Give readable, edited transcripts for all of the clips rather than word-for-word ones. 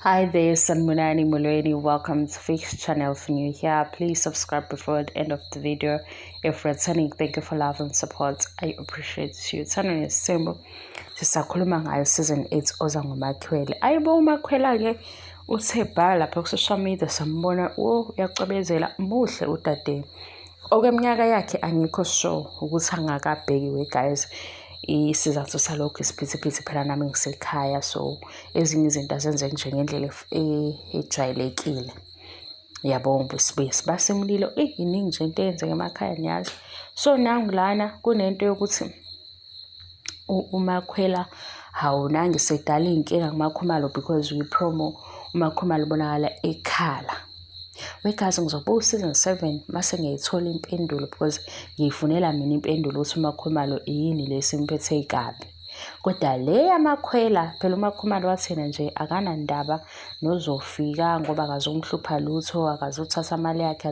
Hi there, Sanbonani Molweni. Welcome to Fix Channel. If new here, please subscribe before the end of the video. If returning, thank you for love and support. I appreciate you. Thando Nesithembu sisakhuluma ngayo season 8 oza ngoMakhwela. Ayibo uMakhwela-ke uthe bhala lapha ku-social media sambona oh uyacwebezela muhle udade. Okweminyaka yakhe angikho sure ukuthi angakabheki we guys. Isizathu salokho isiphithiphithi phela nami ngisekhaya so ezinye izinto azenzeki nje ngendlela ejwayelekile. Yabo sibuye sibase umlilo, eyi iningi nje into eyenzeka emakhaya niyazi. So nangu lana kunento yokuthi uMakhwela hawu nange sedala iy'nkinga kuMakhumalo because kwi-promo uMakhumalo ubonakala ekhala. Wegazi ngizobuka u-season 7 mase ngiyayithola impendulo because ngiyifunela mina impendulo ukuthi uMakhumalo yini le simphethe kabi. Kodwa le yamakhwela phela uMakhumalo wathi yena nje akanandaba nozofika ngoba akazumhlupha lutho, akazuthatha imali yakhe,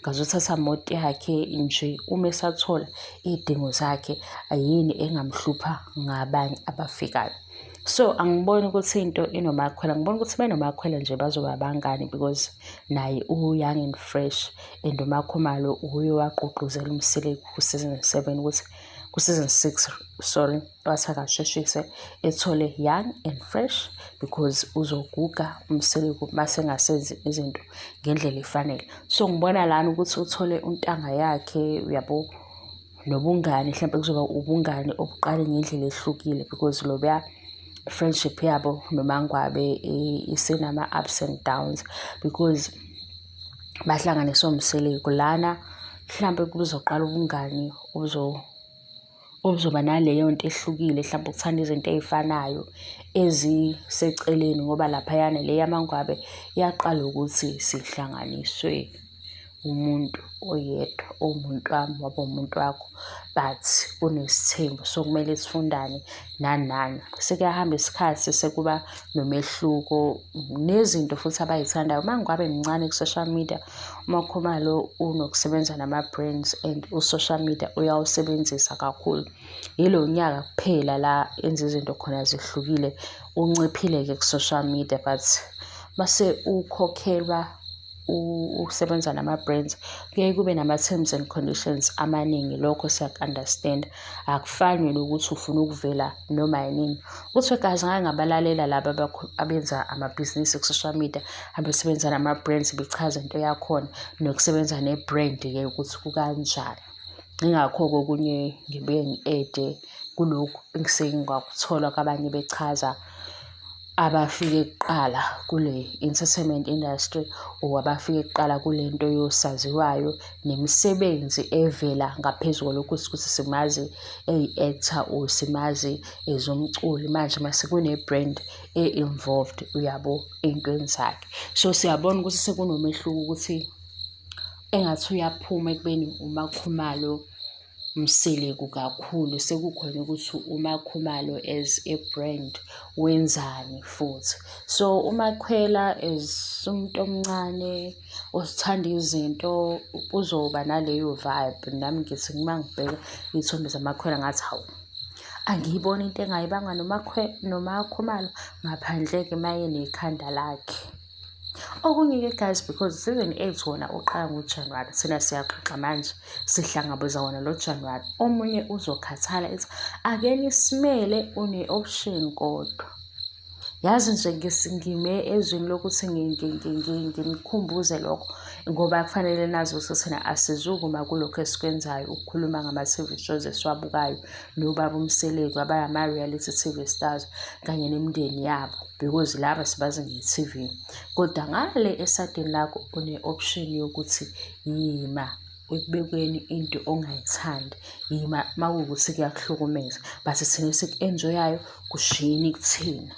akazuthatha moto yakhe nje uma esathola iy'dingo zakhe yini engamhlupha ngabanye abafikayo. So angiboni ukuthi into inomakhwela, ngibona ukuthi benomakhwela nje bazoba abangani because naye u-young and fresh and uMakhumalo uye wagqugquzela uMseleku ku-season 7 ukuthi ku-season 6 sorry wathi akasheshise ethole young and fresh because uzoguga uMseleku mase engasenzi izinto ngendlela efanele. So ngibona lana ukuthi uthole untanga yakhe uyabo nobungani mhlawumbe kuzoba ubungani obuqale ngendlela ehlukile because lobuya friendship yabo noMangwabe isenama-ups and downs because bahlanganiswe uMseleku lana mhlampe kuzoqala ubungani obuzoba naleyo nto ehlukile mhlawumbe ukuthanda izinto ey'fanayo eziseceleni ngoba laphayana le yaMangwabe yaqala ukuthi sihlanganiswe umuntu oyedwa owumuntu wami waba umuntu wakho but kunesithembu so kumele sifundane nani nani. Sekuyahamba isikhathi sekuba nomehluko nezinto futhi abayithandayo. Uma ngabe mncane ku-social media uMakhumalo unokusebenza nama-brands and u-social media uyawusebenzisa kakhulu. Yilo nyaka kuphela la enza izinto khona zihlukile, unciphile-ke ku-social media but mase ukhokhelwa usebenza nama-brands kuyaye kube nama-terms and conditions amaningi lokho siyaku-understand akufani nokuthi ufuna ukuvela noma yinini ukuthi wegazi ngake ngabalalela laba abenza amabhizinisi ku-social media abesebenza nama-brands bechaza into yakhona nokusebenza ne-brand-ke ukuthi kukanjani ingakho-ke okunye ngibuye ngi-ede kulokhu engisuke ngakuthola kwabanye bechaza abafike kuqala kule entertainment industry or abafike kuqala kule nto yosaziwayo nemisebenzi evela ngaphezu kwalokhu ukuthi simazi eyi-actor or simazi ezomculi manje mase kune-brand e-involved uyabo ey'ntweni zakhe. So siyabona ukuthi sekunomehluko ukuthi engathi uyaphuma ekubeni uMakhumalo Mseleku kakhulu sekukhona ukuthi uMakhumalo as a brand wenzani futhi. So uMakhwela as umuntu omncane osithanda izinto uzoba naleyo vibe. Nami ngithi uma ngibheka iy'thombe zamakhwela ngathi hawu angiyiboni into engayibanga noMakhumalo ngaphandle-ke uma enekhanda lakhe. Okunye-ke guys because season 8 wona uqala ngoJanuwari thina siyaxoxa manje sihlangabeza wona lo Januwari omunye uzokhathala ethi ake nisimele une-option kodwa yazi nje ngime ezwini lokuthi nginikhumbuze lokho ngoba kufanele nazi ukuthi thina asizukuma kulokhu esikwenzayo ukukhuluma ngama-TV shows esiwabukayo nobaba uMseleku abayama-reality TV stars kanye nemindeni yabo. Because laba sibazi nge-TV. Kodwa ngale esadini lakho une-option yokuthi yima ekubekweni into ongayithandi, yima uma kuwukuthi kuyakuhlukumeza. But thina esiku-enjoy-ayo kushiyeni kuthina,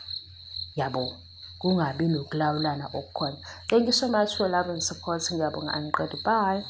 yabo. Kungabi nokulawulana okukhona. Thank you so much for love and support. Ngiyabonga angiqedi. Bye.